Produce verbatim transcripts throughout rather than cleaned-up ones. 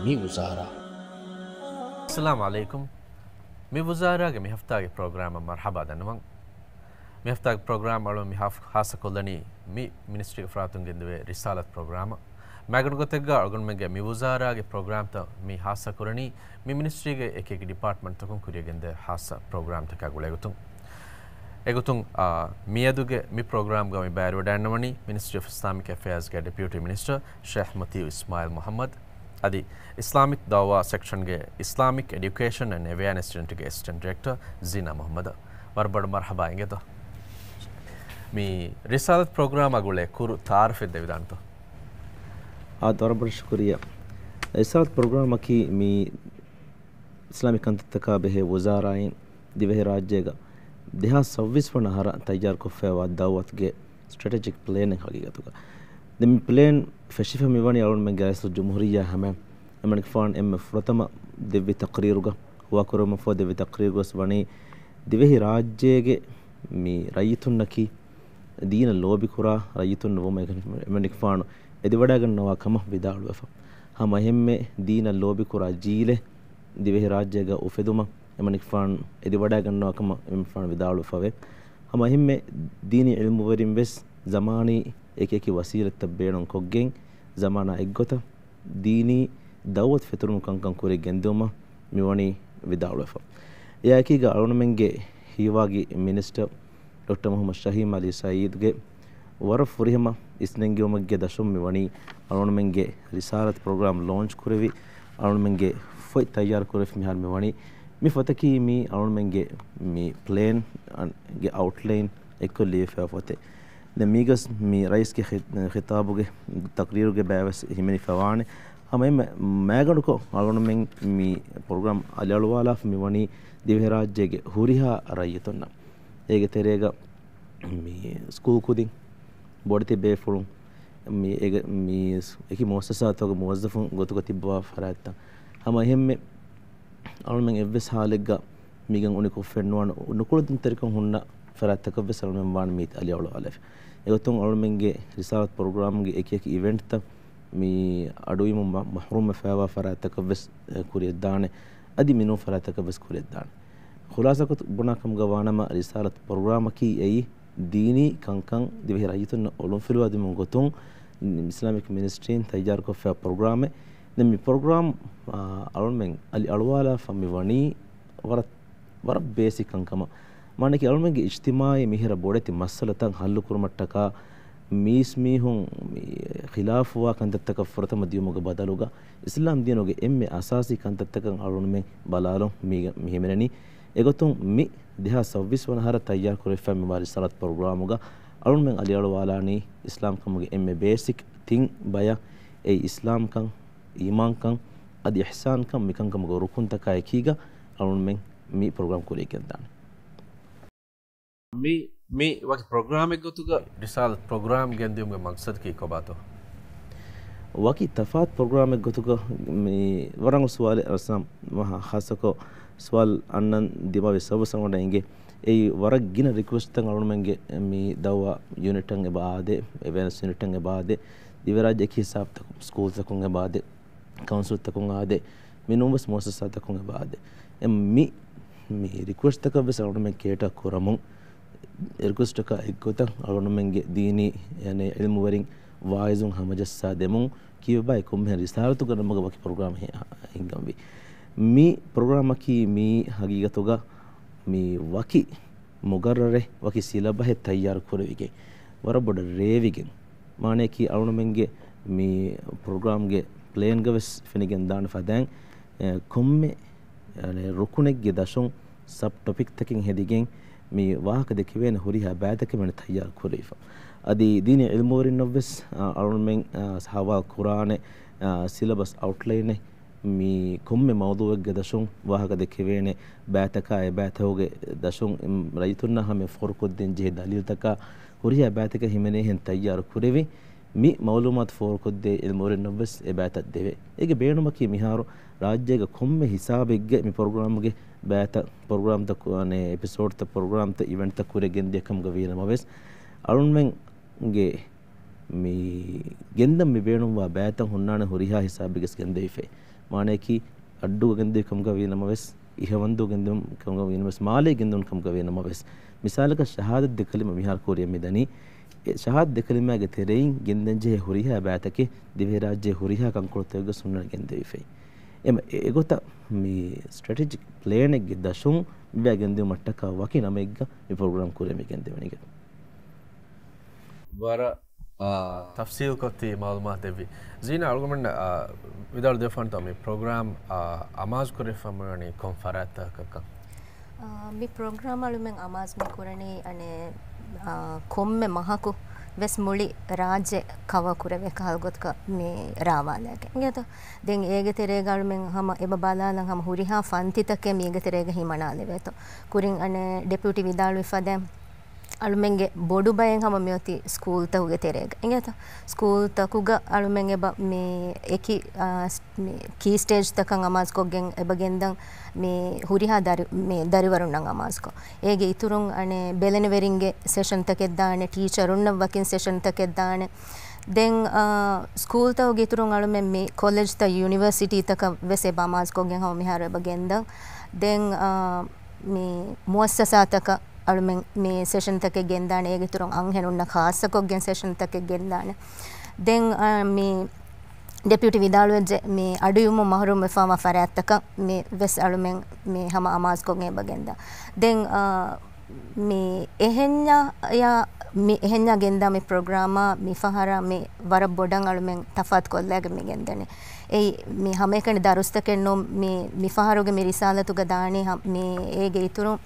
މި ވުޒާރާ. އައްސަލާމު ޢަލައިކުމް. މި ވުޒާރާގެ މި ހަފްތާގެ ޕްރޮގްރާމަށް މަރްޙަބާ ދަންނަވަން. މި ހަފްތާގެ ޕްރޮގްރާމް އަޅުން މި ހާ-، ހާއްސަކޮށްލަނީ މި މިނިސްޓްރީގެ ފަރާތުން ގެންދެވޭ ރިސާލަތް ޕްރޮގްރާމަށް. މައިގަނޑު ގޮތެއްގަ އަޅުގަނޑުމެންގެ މި ވުޒާރާގެ ޕްރޮގްރާމްތައް މި ހާއްސަކުރަނީ މި މިނިސްޓްރީގެ އެކި އެކި ޑިޕާޓްމަންޓްތަކުން ކުރިޔަށް ގެންދެވޭ ހާއްސަ ޕްރޮގްރާމްތަކާ ގުޅޭގޮތުން. އެގޮތުން، އާ، މިއަދުގެ މި ޕްރޮގްރާމްގަ މި ބައިވެރިވަޑައިންނަވަނީ މިނިސްޓްރީ އޮފް އިސްލާމިކް އެފެއާޒްގެ ޑެޕިއުޓީ މިނިސްޓަރ ޝޭޚް މުތީއު އިސްމާއިލް މުޙައްމަދު. އަދި އިސްލާމިކް ދަޢުވާ ސެކްޝަންގެ އިސްލާމިކް އެޑިއުކޭޝަން އެންޑް އެވެއާނެސް ޔުނިޓްގެ އެސިސްޓެންޓް ޑިރެކްޓަރ ޒީނާ މުޙައްމަދަށް ވަރަށް ބޮޑަށް މަރްޙަބާ އިނގޭތޯ. މި ރިސާލަތް ޕްރޮގްރާމާ ގުޅޭ ކުރު ތަޢާރަފެއް ދެވިދާނެތޯ. އާދެ، ވަރަށް ބޮޑަށް ޝުކުރިއްޔާ. ރިސާލަތް ޕްރޮގްރާމަކީ މި އިސްލާމިކް ކަންތައްތަކާ ބެހޭ ވުޒާރާއިން ދިވެހިރާއްޖޭގަ ދެހާސް ސައްބީސް ވަނަ އަހަރަށް ތައްޔާރުކޮށްފައިވާ ދަޢުވަތުގެ ސްޓްރެޓެޖިކް ޕްލޭނެއް ހަގީގަތުގަ. ދެން މި ޕްލޭން ފެށިފަ މިވަނީ އަޅުގަނޑުމެންގެ ރައީސުލްޖުމްހޫރިއްޔާ ހަމަ އެމަނިކުފާނު އެންމެ ފުރަތަމަ ދެއްވި ތަޤްރީރުގަ، ހުވާކުރުމަށްފަހު ދެއްވި ތަޤްރީރުގަވެސް ވަނީ ދިވެހިރާއްޖޭގެ މި ރައްޔިތުންނަކީ ދީނަށް ލޯބިކުރާ ރައްޔިތުންނަށް ވުމަށް އެމަނިކުފާނު އެދިވަޑައިގަންނަވާ ކަމަށް ވިދާޅުވެފަ. ހަމަ އެހެންމެ ދީނަށް ލޯބިކުރާ ޖީލެއް ދިވެހިރާއްޖޭގަ އުފެދުމަށް އެމަނިކުފާނު އެދިވަޑައިގަންނަވާ ކަމަށް އެމަނިކުފާނު ވިދާޅުވެފަވޭ. ހަމަ އެހެންމެ ދީނީ ޢިލްމުވެރިން ވެސް ޒަމާނީ އެކި އެކި ވަސީލަތްތައް ބޭނުން ކޮށްގެން ޒަމާނާ އެއްގޮތަށް ދީނީ ދަޢުވަތު ފެތުރުމު ކަންކަން ކުރިޔަށް ގެންދިއުމަށް މިވަނީ ވިދާޅުވެފަ. އެއާއެކީގަ އަޅުގަނޑުމެންގެ ހީވާގި މިނިސްޓަރ ޑޮކްޓަރ މުޙައްމަދު ޝަހީމް ޢަލީ ސަޢީދުގެ ވަރަށް ފުރިހަމަ އިސްނެންގެވުމެއްގެ ދަށުން މިވަނީ އަޅުގަނޑުމެންގެ ރިސާލަތް ޕްރޮގްރާމް ލޯންޗް ކުރެވި، އަޅުގަނޑުމެންގެ ފޮތް ތައްޔާރު ކުރެވިފަ މިހާރު މިވަނީ. މި ފޮތަކީ މީ އަޅުގަނޑުމެންގެ މި ޕްލޭން ގެ އައުޓްލައިން އެއްކޮށް ލިޔެފައި ފޮތެއް. ދެން މީގަސް މި ރައީސްގެ ޚި-، ޚިޠާބުގެ ތަޤްރީރުގެ ބައިވެސް ހިމެނިފަވާނެ. ހަމަ އެންމެ މައިގަނޑުކޮށް އަޅުގަނޑުމެން މި ޕްރޮގްރާމް އަލިއަޅުވާލާފަ މިވަނީ ދިވެހިރާއްޖޭގެ ހުރިހާ ރައްޔިތުންނަށް. އޭގެ ތެރޭގަ މި ސްކޫލް ކުދިން، ބޮޑެތި ބޭފުޅުން، މި އޭގެ މި އެކި މުއައްސަސާތަކުގެ މުވައްޒަފުން ގޮތުގަ ތިއްބަވާ ފަރާތްތައް. ހަމަ އެހެންމެ އަޅުމެން އެއްވެސް ހާލެއްގަ މީގަން އުނިކޮށް ފެންނުވާނެ ނުކުޅަދުންތެރިކަން ހުންނަ ފަރާތްތަކަށްވެސް އަޅުމެން ވާން މީތި އަލިއަޅުވާލެވި. އެގޮތުން އަޅުމެންގެ ރިސާލަތް ޕްރޮގްރާމްގެ އެކި އެކި އިވެންޓްތައް މި އަޑުއިވުމުން މަ-، މަޙްރޫމްވެފައިވާ ފަރާތްތަކަށްވެސް، އެ، ކުރިޔަށްދާނެ. އަދި މިނޫން ފަރާތްތަކަށްވެސް ކުރިޔަށްދާނެ. ޚުލާސާކޮށް ބުނާކަމުގަ ވާނަމަ، ރިސާލަތު ޕްރޮގްރާމަކީ އެއީ ދީނީ ކަންކަން ދިވެހި ރައްޔިތުންނަށް އޮޅުންފިލުވާދިނުމުގެ ގޮތުން އިސްލާމިކް މިނިސްޓްރީން ތައްޔާރުކޮށްފައި ޕްރޮގްރާމެއް. ދެން މި ޕްރޮގްރާމް، އާ، އަޅުމެން އަލި އަޅުވާލާފަ މި ވަނީ ވަރަށް، ވަރަށް ބޭސިކް ކަންކަމަށް. މާނައަކީ އަޅުމެންގެ އިޖްތިމާޢީ މިހިރަ ބޮޑެތި މައްސަލަތައް ހައްލުކުރުމަށްޓަކާ މީސްމީހުން މި ޚިލާފުވާ ކަންތައްތަކަށް ފުރަތަމަ ދިޔުމުގެ ބަދަލުގަ އިސްލާމް ދީނުގެ އެންމެ އަސާސީ ކަންތައްތަކަށް އަޅުގަނޑުމެން ބަލާލުން މި، މި ހިމެނެނީ. އެގޮތުން މި ދެހާސް ސައްބީސް ވަނަ އަހަރަށް ތައްޔާރު ކުރެވިފައި މިވާ ރިސާލަތު ޕްރޮގްރާމުގަ އަޅުގަނޑުމެން އަލިއަޅުވާލާނީ އިސްލާމްކަމުގެ އެންމެ ބޭސިކް ތިން ބަޔަށް، އެއީ އިސްލާމްކަން، އީމާންކަން، އަދި އިޙްސާންކަން، މިކަންކަމުގެ ރުކުންތަކާ އެކީގަ އަޅުގަނޑުމެން މި ޕްރޮގްރާމް ކުރިޔަށްގެންދާނެ. މި، މި ވަކި ޕްރޮގްރާމެއް ގޮތުގަ ރިސާލަތު ޕްރޮގްރާމް ގެންދިއުމުގެ މަގްސަދަކީ ކޮބާތޯ؟ ވަކި ތަފާތު ޕްރޮގްރާމެއް ގޮތުގަ މި ވަރަށް ސުވާލެއް އަރަސްލާމް ހާއްސަކޮށް ސުވާލު އަންނަން ދިމާވި ސަބަބު ސަމަޑަ އިނގޭ. އެއީ ވަރަށް ގިނަ ރިކުއެސްޓްތައް އަޅުމެންގެ މި ދައުވާ ޔުނިޓަށް އެބަ އާދޭ، އެވެންސް ޔުނިޓަށް އެބަ އާދޭ، ދިވެހިރާއްޖެ އެކި ހިސާބުތަކުން ސްކޫލްތަކުން އެބަ އާދޭ، ކައުންސިލްތަކުން އާދޭ، މިނޫންވެސް މުއައްސަސާތަކުން އެބަ އާދޭ. އެ މި، މި ރިކުއެސްޓްތަކަށްވެސް އަޅުގަނޑުމެން ކޭޓަ ކުރަމުން، ރިކުއެސްޓްތަކާ އެއްގޮތަށް އަޅުގަނޑުމެންގެ ދީނީ، އެ، ޢިލްމުވެރިން ވާއިޒުން ހަމަޖައްސާ ދެމުން، ކީއްވެބާއޭ ކޮންމެހެން ރިސާލަތުގެ ނަމުގަ ވަކި ޕްރޮގްރާމް ހި-، ހިންގަންވީ. މި ޕްރޮގްރާމަކީ މީ ހަގީގަތުގަ މި ވަކި މުގައްރަރެއް، ވަކި ސިލަބަހެއް ތައްޔާރު ކުރެވިގެން، ވަރަށް ބޮޑަށް ރޭވިގެން، މާނަޔަކީ އަޅުގަނޑުމެންގެ މި ޕްރޮގްރާމްގެ ޕްލޭންގަވެސް ފެނިގެން ދާނެ ފަދައިން، އެ، ކޮންމެ، އަނެ، ރުކުނެއްގެ ދަށުން ސަބް ޓޮޕިކްތަކެއް ހެދިގެން މި ވާހަކަ ދެކެވޭނެ ހުރިހާ ބައިތަކެއް މި ތައްޔާރު ކުރެވިފަ. އަދި ދީނީ ޢިލްމުވެރިންނަށްވެސް، އަ، އަޅުގަނޑުމެން، އަ، ހަވާލު ކުރާނެ، އަ، ސިލަބަސް އައުޓްލައިނެއް މި ކޮންމެ މައުޟޫއެއްގެ ދަށުން ވާހަކަ ދެކެވޭނެ ބައިތަކާ، އެ ބައިތަކުގެ ދަށުން، އިމް، ރައްޔިތުންނާ ހަމަޔަށް ފޯރުކޮށްދޭން ޖެހޭ ދަލީލުތަކާ ހުރިހާ ބައިތަކެއް ހިމެނޭހެން ތައްޔާރު ކުރެވި، މި މައުލޫމާތު ފޯރުކޮށްދޭ ޢިލްމުވެރިންނަށްވެސް އެ ބައިތައް ދެވޭ. އޭގެ ބޭނުމަކީ މިހާރު ރާއްޖޭގަ ކޮންމެ ހިސާބެއްގެ މި ޕްރޮގްރާމްގެ ބައިތައް، ޕްރޮގްރާމްތައް، އަނެ، އެޕިސޯޑްތައް، ޕްރޮގްރާމްތައް، އިވެންޓްތައް ކުރިޔަށް ގެންދިޔަ ކަމުގަ ވީނަމަވެސް، އަޅުންމެންގެ މި ގެންދަން މި ބޭނުންވާ ބައިތައް ހުންނާނެ ހުރިހާ ހިސާބެއްގަސް ގެންދެވިފައި. މާނަޔަކީ އައްޑޫގަ ގެންދެވި ކަމުގަ ވީ ނަމަވެސް، އިހަވަންދޫ ގެންދެވުން ކަމުގަ ވީ ނަމަވެސް، މާލޭ ގެންދެވުން ކަމުގަ ވީ ނަމަވެސް، މިސާލަކަށް ޝަހާދަތް ދެ ކަލިމަ މިހާރު ކުރިއަށް މިދަނީ. އެ ޝަހާދަތް ދެ ކަލިމާގެ ތެރެއިން ގެންދަން ޖެހޭ ހުރިހާ ބައިތަކެއް ދިވެހިރާއްޖެ ހުރިހާ ކަންކޮޅުތަކުގެ ސުންނަން ގެންދެވިފައި. އެމަ އެ، އެގޮތަށް މި ސްޓްރެޓެޖިކް ޕްލޭނެއްގެ ދަށުން ވެ ގެންދެވުމަށްޓަކާ ވަކި ނަމެއްގަ މި ޕްރޮގްރާމް ކުރިއަށް މި ގެންދެވެނީ. ވަރަށް، އާ، ތަފްސީލްކޮށް ތި މައުލޫމާތު ދެއްވި. ޒީނާ އަޅުގަނޑުމެން، އާ، ވިދާޅު ދެފަންތޯ މި ޕްރޮގްރާމް، އާ، އަމާޒު ކުރެވިފަ މިވަނީ ކޮން ފަރާތްތަކަކަށް؟ އާ، މި ޕްރޮގްރާމް އަޅުމެން އަމާޒު މި ކުރަނީ އަނެއް، އާ، ކޮންމެ މަހަކު ވެސް މުޅި ރާއްޖެ ކަވަރ ކުރެވޭ ކަހަލަ ގޮތަކަށް މި ރާވާލައިގެން. އިނގޭތޯ؟ ދެން އޭގެ ތެރޭގަ އަޅުމެން ހަމަ އެބަ ބަލާލަން ހަމަ ހުރިހާ ފަންތިތަކެއް މީގެ ތެރޭގަ ހިމަނާލެވޭތޯ. ކުރިން އަނެއް ޑެޕިއުޓީ ވިދާޅުވި ފަދައިން އަޅުމެންގެ ބޮޑު ބައެއް ހަމަ މިއޮތީ ސްކޫލްތަކުގެ ތެރޭގަ. އިނގޭތަ؟ ސްކޫލްތަކުގަ އަޅުމެން އެބަ މި އެކި، އާ، ސް-، މި ކީ ސްޓޭޖްތަކަށް އަމާޒުކޮށްގެން އެބަ ގެންދަން މި ހުރިހާ ދަރި-، މި ދަރިވަރުންނަށް އަމާޒުކޮށް. އޭގެ އިތުރުން އަނެއް ބެލެނިވެރިންގެ ސެޝަންތަކެއް ދާނެ، ޓީޗަރުންނަށް ވަކިން ސެޝަންތަކެއް ދާނެ. ދެން، އާ، ސްކޫލްތަކުގެ އިތުރުން އަޅުމެން މި ކޮލެޖްތައް ޔުނިވަރސިޓީތަކަށް ވެސް އެބަ އަމާޒުކޮށްގެން ހަމަ މިހާރު އެބަ ގެންދަން. ދެން، އާ، މި މުއައްސަސާތަކަށް އަޅުމެން މި ސެޝަންތަކެއް ގެންދާނެ، އޭގެ އިތުރުން އަންހެނުންނަށް ޚާއްޞަކޮށްގެން ސެޝަންތަކެއް ގެންދާނެ. ދެން، އާ، މި ޑެޕިއުޓީ ވިދާޅުވެއްޖެ މި އަޑުއިވުމުން މަހްރޫމްވެފަވާ ފަރާތްތަކަށް މި ވެސް އަޅުމެން މި ހަމަ އަމާޒުކޮށްގެން އެބަ ގެންދާ. ދެން، އާ، މި އެހެންޏާ، މި އެހެންޏާ ގެންދާ މި ޕްރޮގްރާމާ މި ފަހަރަށް މި ވަރަށް ބޮޑަށް އަޅުމެން ތަފާތު ކޮށްލައިގެން މި ގެންދަނީ. އެއީ މި ހަމައެކަނި ދަރުސްތަކެއް ނޫން، މި، މި ފަހަރުގެ މި ރިސާލަތުގަ ދާނީ ހަ-، މި އޭގެ އިތުރުން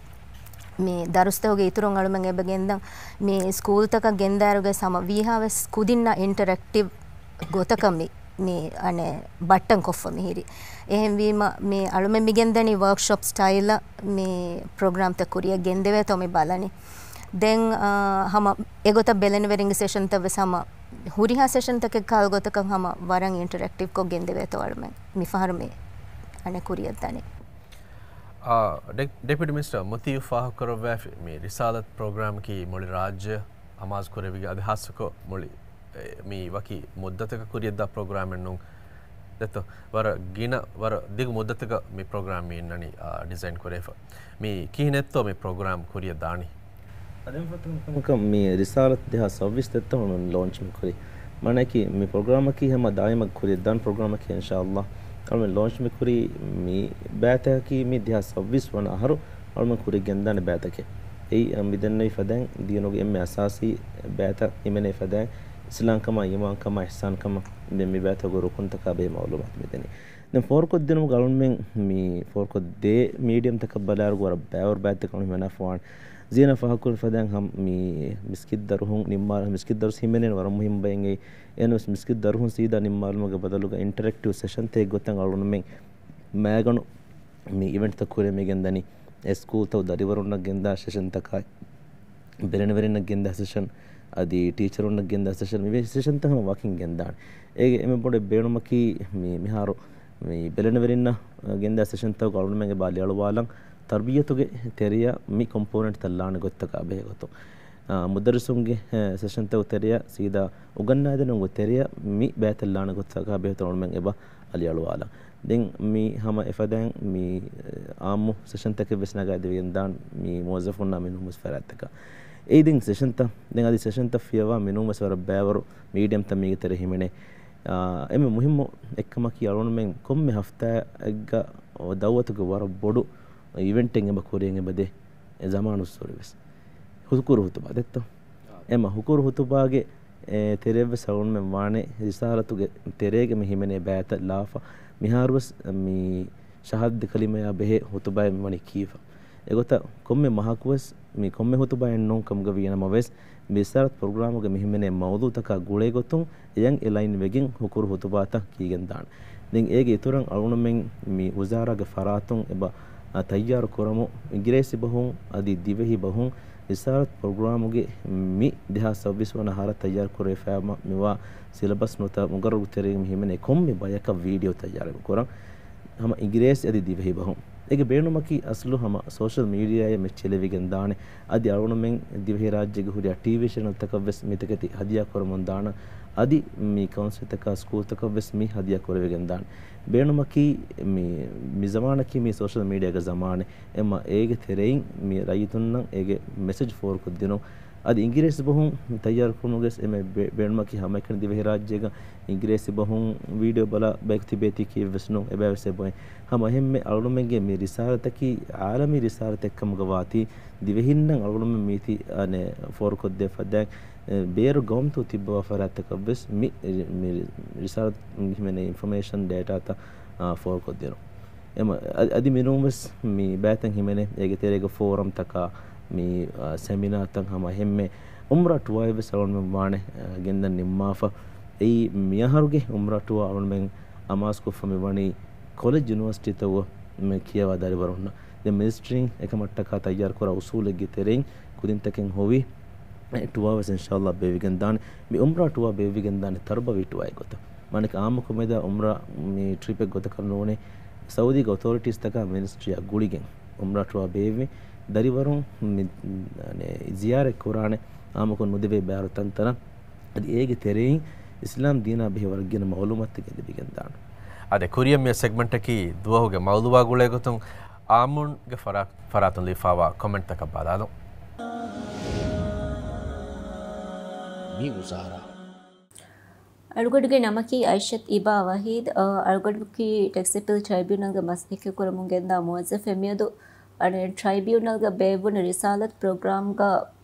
މި ދަރުސްތަކުގެ އިތުރުން އަޅުމެން އެބަ ގެންދަން މި ސްކޫލްތަކަށް ގެންދާއިރުގެ ހަމަ ވީހާވެސް ކުދިންނާ އިންޓަރެކްޓިވް ގޮތަކަށް މި، މި އަނެއް ބައްޓަން ކޮށްފަ މިހިރީ. އެހެންވީމަ މި އަޅުމެން މި ގެންދަނީ ވޯކްޝޮޕް ސްޓައިލަށް މި ޕްރޮގްރާމްތައް ކުރިއަށް ގެންދެވޭތޯ މި ބަލަނީ. ދެން، އާ، ހަމަ އެގޮތަށް ބެލެނިވެރިންގެ ސެޝަންތައް ވެސް ހަމަ ހުރިހާ ސެޝަންތަކެއް ކަހަލަ ގޮތަކަށް ހަމަ ވަރަށް އިންޓަރެކްޓިވްކޮށް ގެންދެވޭތޯ އަޅުމެން މި ފަހަރު މި އަނެއް ކުރިއަށް ދަނީ. އާ، ޑެ-، ޑެޕިއުޓީ މިނިސްޓަރ މުތީއު ފާހަގަކުރައްވާފި މި ރިސާލަތް ޕްރޮގްރާމަކީ މުޅި ރާއްޖެ އަމާޒު ކުރެވިގެން އަދި ހާއްސަކޮށް މުޅި، އެ، މި ވަކި މުއްދަތަކަށް ކުރިއަށްދާ ޕްރޮގްރާމެއް ނޫން. ދެއްތޯ؟ ވަރަށް ގިނަ، ވަރަށް ދިގު މުއްދަތަކަށް މި ޕްރޮގްރާމް މި އިންނަނީ، އާ، ޑިޒައިން ކުރެވިފަ. މި ކިހިނެއްތޯ މި ޕްރޮގްރާމް ކުރިއަށް ދާނީ؟ އަދި ފަތުން ކަމަކަށް މި ރިސާލަތު ދެހާސް ސައްވީސް ދެއްތޯ އަޅުމެން ލޯންޗް މި ކުރީ. މާނައަކީ މި ޕްރޮގްރާމަކީ ހަމަ ދާއިމަށް ކުރިއަށް ދާން ޕްރޮގްރާމަކީ އިންޝާﷲ. އަޅުމެން ލޯންޗް މި ކުރީ މި ބައިތަކަކީ މި ދެހާސް ސައްވީސް ވަނަ އަހަރު އަޅުމެން ކުރިއަށް ގެންދާނެ ބައިތަކެއް. އެއީ، އަ، މި ދެންނެވި ފަދައިން ދީނުގެ އެންމެ އަސާސީ ބައިތައް ހިމެނޭ ފަދައިން އިސްލާމްކަމާ، އީމާންކަމާ، އިޙްސާންކަމާ ދެން މި ބައިތަކުގެ ރުކުންތަކާ ބެހޭ މައުލޫމާތު މި ދެނީ. ދެން ފޯރުކޮށްދިނުމުގަ އަޅުމެން މި ފޯރުކޮށްދޭ މީޑިއަމްތަކަށް ބަލާއިރު ވަރަށް ބައިވަރު ބައިތަކަށް އަޅުމެން ހިމަނާފަވާނެ. ޒީނާ ފާހަގަކުރި ފަދައިން ހަމަ މި މިސްކިތް ދަރުހުން ނިންމާ، މިސްކިތް ދަރުސް ހިމެނޭނެ ވަރަށް މުހިންމު ބައެއް. އެހެންވެސް މިސްކިތް ދަރުހުން ސީދާ ނިންމާލުމުގެ ބަދަލުގަ އިންޓަރެކްޓިވް ސެޝަންތަކެއް ގޮތަށް އަޅުމެން މައިގަނޑު މި އިވެންޓްތައް ކުރިއަށް މި ގެންދަނީ. އެ ސްކޫލްތައް ދަރިވަރުންނަށް ގެންދާ ސެޝަންތަކާއި، ބެލެނިވެރިންނަށް ގެންދާ ސެޝަން، އަދި ޓީޗަރުންނަށް ގެންދާ ސެޝަން، މި ސެޝަންތައް ހަމަ ވަކިން ގެންދާނެ. އޭގެ އެންމެ ބޮޑު ބޭނުމަކީ މި މިހާރު މި ބެލެނިވެރިންނަށް ގެންދާ ސެޝަންތަކުގަ އަޅުމެން އެބަ އަލިއަޅުވާލަން ތަރްބިޔަތުގެ ތެރެޔަށް މި ކޮމްޕޯނެންޓްތައް ލާނެ ގޮތްތަކާ ބެހޭ ގޮތުން. އާ، މުދައްރިސުންގެ، އެ، ސެޝަންތަކުގެ ތެރެޔަށް ސީދާ އުގަންނާދިނުމުގެ ތެރެޔަށް މި ބައިތައް ލާނެ ގޮތްތަކާ ބެހޭ ގޮތުން އަޅުމެން އެބަ އަލިއަޅުވާލަން. ދެން މި ހަމަ އެފަދައިން މި އާއްމު ސެޝަންތަކެއް ވެސް ނަގާދެވިގެން ދާން މި މުވައްޒަފުންނާ މިނޫންވެސް ފަރާތްތަކަށް. އެއީ ދެން ސެޝަންތައް، ދެން އަދި ސެޝަންތައް ފިޔަވާ މިނޫންވެސް ވަރަށް ބައިވަރު މީޑިއަމްތައް މީގެ ތެރެ ހިމެނޭ. އާ، އެންމެ މުހިއްމު އެއްކަމަކީ އަޅުގަނޑުމެން ކޮންމެ ހަފްތާއެއްގަ ދައުވަތުގެ ވަރަށް ބޮޑު އިވެންޓެއް އެބަ ކުރިއަށް އެބަ ދޭ. އެ ޒަމާނުއްސުރެ ވެސް ހުކުރު ހުތުބާ ދެއްތޯ؟ އެމަ ހުކުރު ހުތުބާގެ އެ ތެރެއަށްވެސް އަޅުގަނޑުމެން ވާނެ ރިސާލަތުގެ ތެރޭގަ މި ހިމެނޭ ބައިތައް ލާފަ. މިހާރުވެސް މި ޝަހާދަތް ކަލިމަޔާ ބެހޭ ހުތުބާއެއް މިވަނީ ކީފަ. އެގޮތަށް ކޮންމެ މަހަކުވެސް މި ކޮންމެ ހުތުބާއެއް ނޫން ކަމުގަ ވީނަމަވެސް، މި ރިސާލަތު ޕްރޮގްރާމުގެ މި ހިމެނޭ މައުޟޫޢުތަކާ ގުޅޭ ގޮތުން އެޔަށް އެލައިން ވެގެން ހުކުރު ހުތުބާތައް ކީގެން ދާނެ. ދެން އޭގެ އިތުރަށް އަޅުގަނޑުމެން މި ވުޒާރާގެ ފަރާތުން އެބަ، އަ، ތައްޔާރު ކުރަމު އިނގިރޭސި ބަހުން އަދި ދިވެހި ބަހުން ރިސާލަތު ޕްރޮގްރާމުގެ މި ދެހާސް ސައްބީސް ވަނަ އަހަރަށް ތައްޔާރު ކުރެވިފައިވާ މިވާ ސިލަބަސް ނުވަތަ މުގައްރަރު ތެރޭގަ މި ހިމެނޭ ކޮންމެ ބަޔަކަށް ވީޑިއޯ ތައްޔާރު ކުރަން ހަމަ އިނގިރޭސި އަދި ދިވެހި ބަހުން. އޭގެ ބޭނުމަކީ އަސްލު ހަމަ ސޯޝަލް މީޑިއާއަށް މެއްޗެލެވިގެން ދާނެ. އަދި އަޅުގަނޑުމެން ދިވެހިރާއްޖޭގެ ހުރިހާ ޓީވީ ޗެނަލްތަކަށް ވެސް މިތަކެތި ހަދިޔާ ކުރަމުން ދާނަން. އަދި މި ކައުންސިލްތަކާ ސްކޫލްތަކަށް ވެސް މި ހަދިޔާ ކުރެވިގެން ދާނެ. ބޭނުމަކީ މި، މި ޒަމާނަކީ މި ސޯޝަލް މީޑިއާގެ ޒަމާނެއް. އެމަ އޭގެ ތެރެއިން މި ރައްޔިތުންނަށް އޭގެ މެސެޖް ފޯރުކޮށްދިނުން. އަދި އިނގިރޭސި ބަހުން ތައްޔާރުކުރުމުގެ ވެސް އެމެ ބޭ-، ބޭނުމަކީ ހަމައެކަނި ދިވެހިރާއްޖޭގަ އިނގިރޭސި ބަހުން ވީޑިއޯ ބަލާ ބަޔަކު ތިބޭތީ ކީއްވެސް ނޫން. އެބައިވެސް އެބައި. ހަމަ އެހެންމެ އަޅުގަނޑުމެންގެ މި ރިސާލަތަކީ އާލަމީ ރިސާލަތެއްކަމުގަ ވާތީ، ދިވެހިންނަށް އަޅުގަނޑުމެން މީތި، އަނެ، ފޯރުކޮށްދޭ ފަދައިން، އެ، ބޭރު ގައުމުތައް ތިއްބަވާ ފަރާތްތަކަށް ވެސް މި، މި ރިސާލަތު ހިމެނޭ އިންފޮމޭޝަން ޑޭޓާތައް، އާ، ފޯރުކޮށްދިނުން. އެމަ-، އަ-، އަދި މިނޫން ވެސް މި ބައިތައް ހިމެނޭ އޭގެ ތެރޭގަ ފޯރަމްތަކާ، މި، އާ، ސެމިނާތައް ހަމަ އެހެންމެ އުމްރާ ޓުއާއެއް ވެސް އަޅުގަނޑުމެން ވާނެ، އާ، ގެންދަން ނިންމާފަ. އެއީ މިއަހަރުގެ އުމްރާ ޓުއާ އަޅުގަނޑުމެން އަމާޒުކޮށްފަ މި ވަނީ ކޮލެޖް ޔުނިވަރސިޓީތަކުގަ މި ކިޔަވާ ދަރިވަރުންނަށް. ދެން މިނިސްޓްރީން އެކަމަށްޓަކާ ތައްޔާރުކުރާ އުސޫލެއްގެ ތެރެއިން ކުދިންތަކެއް ހޮވި އެ ޓުއާ ވެސް އިންޝާﷲ ބޭއްވިގެން ދާނެ. މި އުމްރާ ޓުއާ ބޭއްވިގެން ދާނެ ތަރުބަވީ ޓުއާއެއް ގޮތަށް. މާނައަކީ އާއްމުކޮށް މެދާ އުމްރާ މި ޓްރިޕެއް ގޮތަކަށް ނޫނޭ. ސައުދީގެ އޮތޯރިޓީސްތަކާ މިނިސްޓްރީއާ ގުޅިގެން އުމްރާ ޓުއާ ބޭއްވި ދަރިވަރުން މި، އަނެ، ޒިޔާރަތް ކުރާނެ އާއްމުކޮށް ނުދެވޭ ބައިވަރު ތަންތަނަށް. އަދި އޭގެ ތެރެއިން އިސްލާމް ދީނާ ބެހޭ ވަރަށް ގިނަ މައުލޫމާތުތަކެއް ލިބިގެން ދާނެ. އާދެ، ކުރިއަށް މި ސެގްމަންޓަކީ ދުވަހުގެ މައުލޫއާ ގުޅޭގޮތުން އާއްމުންގެ ފަރާ-، ފަރާތުން ލިބިފާވާ ކޮމެންޓްތަކަށް ބަލާލުން. މި ވުޒާރާ. އަޅުގަނޑުގެ ނަމަކީ އައިޝަތް އިބާ ވަހީދު. އަޅުގަނޑަކީ ޓެކްސް އަޕީލް ޓްރައިބިއުނަލްގެ މަސައްކަތްކުރަމުން ގެންދާ މުވައްޒަފެއް. މިއަދު އަނެއް ޓްރައިބިއުނަލްގަ ބޭއްވުނު ރިސާލަތު ޕްރޮގްރާމްގަ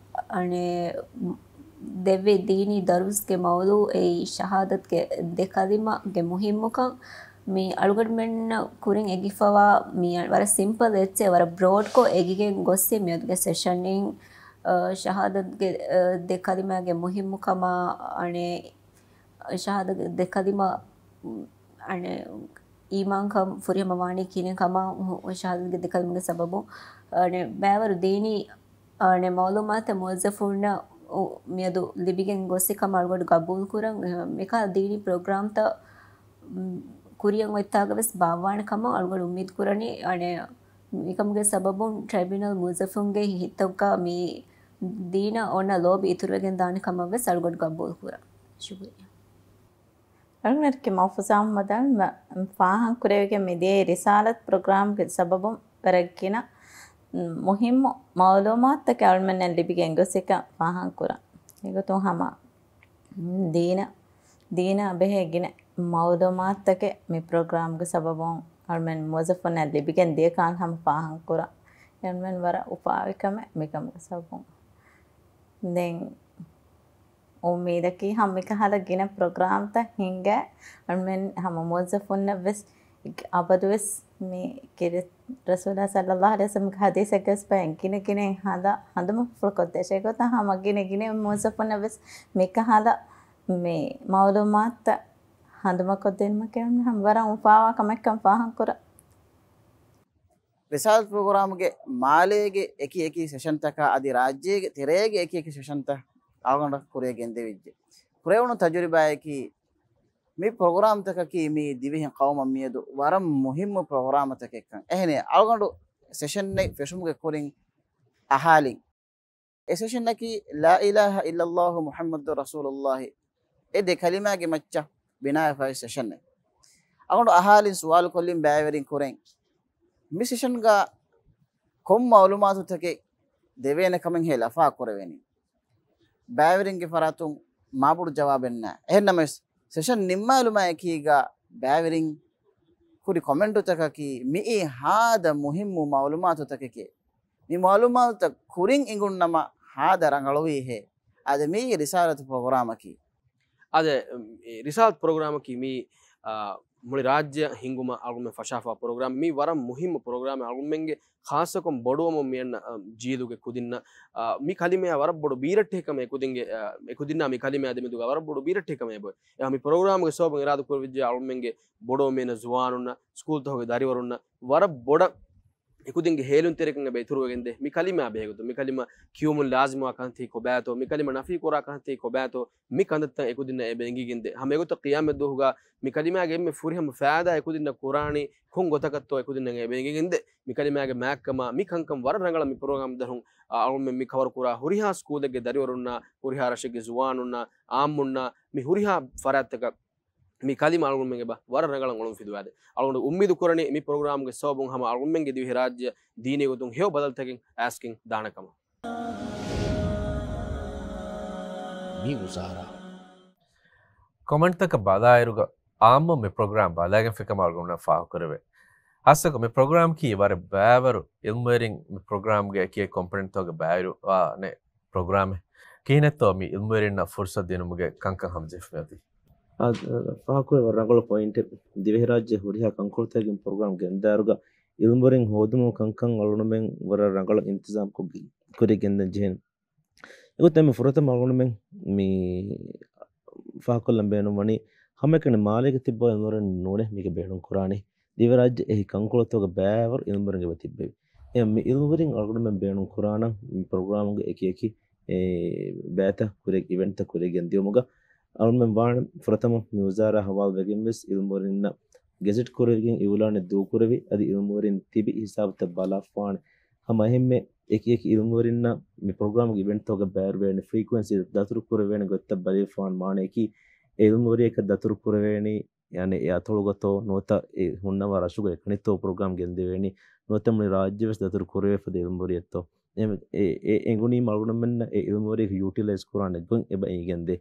އަނެއް ދެއްވި ދީނީ ދަރުސްގެ މައުޟޫ އެއީ ޝަހާދަތްގެ ދެ ކަލިމާގެ މުހިއްމުކަން. މި އަޅުގަނޑުމެންނަށް ކުރިން އެގިފަވާ މި ވަރަށް ސިމްޕަލް އެއްޗެއް، ވަރަށް ބްރޯޑްކޮށް އެގިގެން ގޮއްސި މިއަދުގެ ސެޝަންއިން، އަ، ޝަހާދަތްގެ، އަ، ދެ ކަލިމާގެ މުހިއްމުކަމާ އަނެއް ޝަހާދަތް ދެ ކަލިމަ، އަނެއް، އީމާންކަން ފުރިހަމަ ވާނީ ކިހިނެއް ކަމާ، ޝަހާދަތްގެ ދެ ކަލިމަގެ ސަބަބުން، އަނެއް، ބައިވަރު ދީނީ، އަނެއް، މައުލޫމާތެއް މުވައްޒަފުންނަށް މިއަދު ލިބިގެން ގޮއްސި ކަމަށް އަޅުގަނޑު ގަބޫލު ކުރަން. މިކަހަލަ ދީނީ ޕްރޮގްރާމްތައް، ކުރިއަށް އޮތްތާގަ ވެސް ބާއްވާނެ ކަމަށް އަޅުގަނޑު އުއްމީދު ކުރަނީ. އަނެއް، މިކަމުގެ ސަބަބުން ޓްރައިބިއުނަލް މުވައްޒަފުންގެ ހިތަކަށް މި ދީނަށް އޮންނަ ލޯބި އިތުރުވެގެން ދާނެ ކަމަށް ވެސް އަޅުގަނޑު ގަބޫލު ކުރަން. ޝުކުރިއްޔާ. އަޅުގަނޑަކީ މައުފުޒާ މުހައްމަދު އަލް މަ-، ފާހަގަކުރެވިގެން މިދިޔައީ ރިސާލަތު ޕްރޮގްރާމްގެ ސަބަބުން ވަރަށް ގިނަ މުހިއްމު މައުލޫމާތުތަކެއް އަޅުމެންނަށް ލިބިގެން ގޮސް އެކަން ފާހަގަކުރަން. އެގޮތުން ހަމަ ދީނަށް، ދީނާ ބެހޭ ގިނަ މައުލޫމާތުތަކެއް މި ޕްރޮގްރާމްގެ ސަބަބުން އަޅުމެން މުވައްޒަފުންނަށް ލިބިގެން ދިޔަ ކަމަށް ހަމަ ފާހަގަކުރަން. އެ އަޅުމެން ވަރަށް އުފާވި ކަމެއް މިކަމުގެ ސަބަބުން. ދެން އުއްމީދަކީ ހަމަ މިކަހަލަ ގިނަ ޕްރޮގްރާމްތައް ހިންގާ، އަޅުމެން ހަމަ މުވައްޒަފުންނަށް ވެސް އަބަދު ވެސް މި ކިރި-، ރަސޫލާ ޞައްލައްލާހު ޢަލައިހި ވަސައްލަމްގެ ޙަދީޘެއްގަ ވެސް ބަޔަން ގިނަ ގިނައިން ހަނދާ ހަނދުމަފުޅު ކޮށްދޭށޭ ގޮތަށް ހަމަ ގިނަ ގިނައިން މުވައްޒަފުންނަށް ވެސް މިކަހަލަ މި މައުލޫމާތުތައް ހަނދުމަކޮށްދިނުމަކީ ހަމަ ވަރަށް އުފާވާ ކަމެއްކަން ފާހަގަކުރަން. ރިސާލަތު ޕްރޮގްރާމްގެ މާލޭގެ އެކި އެކި ސެޝަންތަކާ އަދި ރާއްޖޭގެ ތެރޭގެ އެކި އެކި ސެޝަންތައް އަޅުގަނޑަށް ކުރިއަށް ގެންދެވިއްޖެ. ކުރެވުނު ތަޖުރިބާއަކީ މި ޕްރޮގްރާމްތަކަކީ މިއީ ދިވެހި ޤައުމަށް މިއަދު ވަރަށް މުހިއްމު ޕްރޮގްރާމްތަކެއްކަން. އެހެނޭ، އަޅުގަނޑު ސެޝަންއެއް ފެށުމުގެ ކުރިން އަހާލިން. އެ ސެޝަންއަކީ ލާ އިލާހަ އިއްލައްލާހު މުޙައްމަދު ރަސޫލުއްލާހި އެ ދެ ކަލިމާގެ މައްޗަށް ބިނާވެފައި ސެޝަންއެއް. އަޅުގަނޑު އަހާލިން ސުވާލުކޮށްލިން ބައިވެރިން ކުރެން މި ސެޝަންގަ ކޮން މައުލޫމާތުތަކެއް ދެވޭނެ ކަމެއްހޭ ލަފާ ކުރެވެނީ. ބައިވެރިންގެ ފަރާތުން މާބޮޑު ޖަވާބެއްނެ. އެހެންނަމަވެސް، ސެޝަން ނިންމާލުމާއެކީގަ ބައިވެރިން ކުރި ކޮމެންޓުތަކަކީ މިއީ ހާދަ މުހިއްމު މައުލޫމާތުތަކެކޭ. މި މައުލޫމާތުތައް ކުރިން އިނގުންނަމަ ހާދަ ރަނގަޅުވީހޭ. އާދެ، މިއީ ރިސާލަތު ޕްރޮގްރާމަކީ. އާދެ، އެ، ރިސާލަތު ޕްރޮގްރާމަކީ މީ، އާ، މުޅި ރާއްޖެ ހިންގުމަށް އަޅުގަނޑުމެން ފަށާފާ ޕްރޮގްރާމް. މީ ވަރަށް މުހިއްމު ޕްރޮގްރާމެއް އަޅުގަނޑުމެންގެ ޚާއްޞަކޮށް ބޮޑުވަމުން މިއަންނަ، އަ، ޖީލުގެ ކުދިންނަށް، އަ، މި ކަލިމަޔާ ވަރަށް ބޮޑު ބީރައްޓެހިކަމެއް އެކުދިންގެ، އަ، އެކުދިންނާ މި ކަލިމަޔާ ދެމެދުގަ ވަރަށް ބޮޑު ބީރައްޓެހިކަމެއް އެބައޮތް. އެހާ މި ޕްރޮގްރާމްގެ ސަބަބުން އިރާދަކުރެވިއްޖެ އަޅުގަނޑުމެންގެ ބޮޑުވަމުން މިއަންނަ ޒުވާނުންނަށް، ސްކޫލްތަކުގެ ދަރިވަރުންނަށް ވަރަށް ބޮޑަށް އެކުދިންގެ ހޭލުންތެރިކަން އެބަ އިތުރުވެގެންދޭ. މި ކަލިމާ ބެހޭގޮތުން، މި ކަލިމާ ކިޔުމުން ލާޒިމުވާ ކަންތައް ކޮބާތޯ، މި ކަލިމާ ނަފީ ކުރާ ކަންތައް ކޮބާތޯ، މި ކަންތައްތައް އެކުދިންނަށް އެބަ އެނގިގެންދޭ. ހަމަ އެގޮތަށް ޤިޔާމަތް ދުވަހުގަ މި ކަލިމާގެ އެންމެ ފުރިހަމަ ފައިދާ އެކުދިންނަށް ކުރާނީ ކޮން ގޮތަކަށްތޯ އެކުދިންނަށް އެބަ އެނގިގެންދޭ. މި ކަލިމާގެ މާތްކަމާ މި ކަންކަން ވަރަށް ރަނގަޅަށް މި ޕްރޮގްރާމް ދަށުން އަޅުމެން މި ކަވަރު ކުރާ ހުރިހާ ސްކޫލެއްގެ ދަރިވަރުންނާ، ހުރިހާ ރަށެއްގެ ޒުވާނުންނާ، އާއްމުންނާ، މި ހުރިހާ ފަރާތްތަކަށް މި ކަލިމަ އަޅުގަނޑުމެން އެބަ ވަރަށް ރަނގަޅަށް އޮޅުން ފިލުވާދޭ. އަޅުގަނޑު އުއްމީދު ކުރަނީ މި ޕްރޮގްރާމްގެ ސަބަބުން ހަމަ އަޅުގަނޑުމެންގެ ދިވެހިރާއްޖެ ދީނީ ގޮތުން ހެޔޮ ބަދަލުތަކެއް އައިސްގެން ދާނެ ކަމަށް. މި ވުޒާރާ. ކޮމެންޓްތަކަށް ބަލާއިރުގަ އާއްމު މި ޕްރޮގްރާމް ބަލާގެންފި ކަމަށް އަޅުގަނޑުމެން ފާހަގަކުރެވޭ. ހާއްސަކޮށް މި ޕްރޮގްރާމަކީ ވަރަށް ބައިވަރު އިލްމުވެރިން މި ޕްރޮގްރާމްގެ އެކި އެކި ކޮމްޕޮނެންޓްތަކުގެ ބައިވެރިވާނެ ޕްރޮގްރާމެއް. ކިހިނެއްތޯ މި އިލްމުވެރިންނަށް ފުރުސަތު ދިނުމުގެ ކަންކަން ހަމަޖެހިފައި އޮތީ؟ އާ، ފާހަގަކުރެވޭ ވަރަށް ރަނގަޅު ޕޮއިންޓެއް. ދިވެހިރާއްޖެ ހުރިހާ ކަންކޮޅުތަކެއްގެ ޕްރޮގްރާމް ގެންދާއިރުގަ އިލްމުވެރިން ހޯދުމުގެ ކަންކަން އަޅުގަނޑުމެން ވަރަށް ރަނގަޅަށް އިންތިޒާމްކޮށް ކުރިއަށް ގެންދަން ޖެހޭނެ. އެގޮތަށް މި ފުރަތަމަ އަޅުގަނޑުމެން މި ފާހަގަކޮށްލަން ބޭނުންވަނީ، ހަމައެކަނި މާލޭގަ ތިއްބަވާ އިލްމުވެރިން ނޫނޭ މީގެ ބޭނުން ކުރާނީ. ދިވެހިރާއްޖެ އެހީ ކަންކޮޅުތަކުގެ ބައިވަރު އިލްމުވެރިން އެބަ ތިއްބެވި. އެ މި އިލްމުވެރިން އަޅުގަނޑުމެން ބޭނުން ކުރާނަން މި ޕްރޮގްރާމުގެ އެކި އެކި، އެ، ބައިތައް ކުރިއަށް، އިވެންޓްތައް ކުރިއަށް ގެންދިއުމުގަ އަޅުގަނޑުމެން ވާނެ ފުރަތަމަ މި ވުޒާރާ ހަވާލުވެގެން ވެސް އިލްމުވެރިންނަށް ގެޒެޓް ކުރެވިގެން އިއުލާނެއް ދޫކުރެވި، އަދި އިލްމުވެރިން ތިބި ހިސާބުތައް ބަލާފާނެ. ހަމަ އެހެންމެ އެކި އެކި އިލްމުވެރިންނަށް މި ޕްރޮގްރާމްގެ އިވެންޓްތަކުގަ ބައިވެރިވޭނެ ފްރީކުއެންސީ ދަތުރު ކުރެވޭނެ ގޮތްތައް ބަލިވެފާން މާނައަކީ، އެ އިލްމުވެރިޔަކަށް ދަތުރު ކުރެވޭނީ، ޔާނީ އެ އަތޮޅުގަތޯ ނުވަތަ އެ ހުންނަވާ ރަށުގަ އެކަނިތޯ ޕްރޮގްރާމް ގެންދެވޭނީ، ނުވަތަ މުޅި ރާއްޖެ ވެސް ދަތުރު ކުރެވޭ ފަދަ އިލްމުވެރިޔެއްތޯ. އެ، އެ، އެ އެނގުނީ އަޅުގަނޑުމެންނަށް އެ އިލްމުވެރިޔަކު ޔޫޓިލައިޒް ކުރާނެ ގޮތް އެބަ އެނގިގެންދޭ.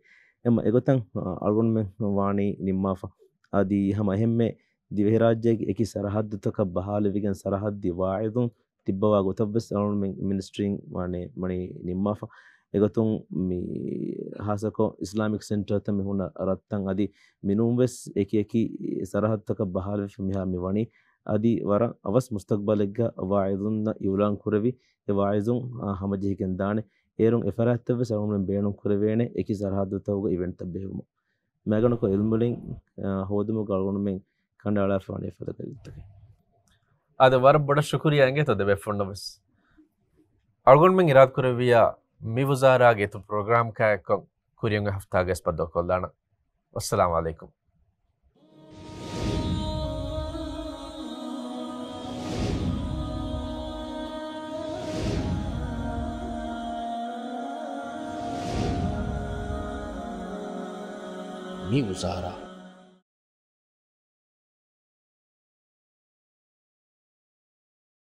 އެމަ އެގޮތަށް، އަ، އަޅުގަނޑުމެން ވާނީ ނިންމާފަ. އަދި ހަމަ އެހެންމެ ދިވެހިރާއްޖޭގެ އެކި ސަރަހައްދުތަކަށް ބަހާލެވިގެން ސަރަހައްދީ ވާއިޒުން ތިއްބަވާ ގޮތަށްވެސް އަޅުގަނޑުމެން މިނިސްޓްރީން ވާނެ މަނި ނިންމާފަ. އެގޮތުން މި ހާއްސަކޮށް އިސްލާމިކް ސެންޓަރތައް މި ހުންނަ ރަށްތައް އަދި މިނޫން ވެސް އެކި އެކި ސަރަހައްދުތަކަށް ބަހާލެވިފަ މިހާ މި ވަނީ. އަދި ވަރަށް އަވަސް މުސްތަގްބަލެއްގަ ވާއިޒުންނަށް އިއުލާން ކުރެވި، އެ ވާއިޒުން، އާ، ހަމަޖެހިގެން ދާނެ. އޭރުން އެ ފަރާތްތައް ވެސް އަޅުގަނޑުމެން ބޭނުން ކުރެވޭނެ އެކި ސަރަހައްދުތަކުގަ އިވެންޓްތައް ބެހެއްވުމަށް. މައިގަނޑަކޮށް އިލްމުވެރިން، އާ، ހޯދުމުގަ އަޅުގަނޑުމެން ކަނޑައަޅާފަވާނެ އެފަދަ ކަންތަކެއް. އާދެ، ވަރަށް ބޮޑަށް ޝުކުރިއްޔާ އިނގޭތޯ ދެބޭފުޅުންނަށް ވެސް. އަޅުގަނޑުމެން އިރާދަކުރެއްވިއްޔާ މި ވުޒާރާގެ އިތުރު ޕްރޮގްރާމް ކާއެއްކޮށް ކުރިއަށް އޮތް ހަފްތާގައި އަސްބަދަ ކޮށްލާނަން. ވައްސަލާމް އަލައިކުމް. މި ވުޒާރާ.